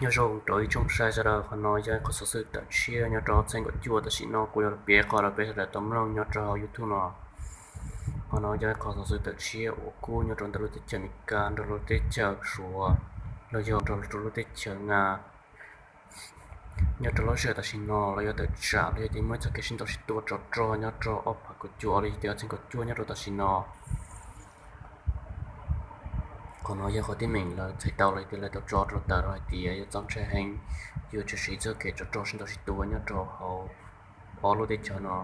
Nyob zoo rau ib tsoom saib sawv daws, qhov no yog ib qho xov xwm tawm tshiab nyob rau txheej kaum cuaj tam sim no kuv yuav piav qhov rau peb sawv daws tau mloog nyob rau hauv YouTube no. Qhov no yog ib qho xov xwm tawm tshiab uas kub nyob rau ntawm lub teb chaws Amelikas nrog lub teb chaws Suav, los yog nrog rau lub teb chaws Nyab Laj. Nyob rau lub sij hawm tam sim no los yog tawm tsam los yog tias muaj ib txoj kev sib ntaus sib tua tsov rog nyob rau ob phav kaum cuaj los yog tias txheej kaum cuaj nyob rau tam sim no. Qhov no yog qhov teeb meem lawv txhais tau los yog tias lawv tau tso rau tawm los hais tias yuav txaus ntshai heev, yuav tshwm sim txoj kev tsov rog sib ntaus sib tua nyob rau hauv ob lub teb chaws no.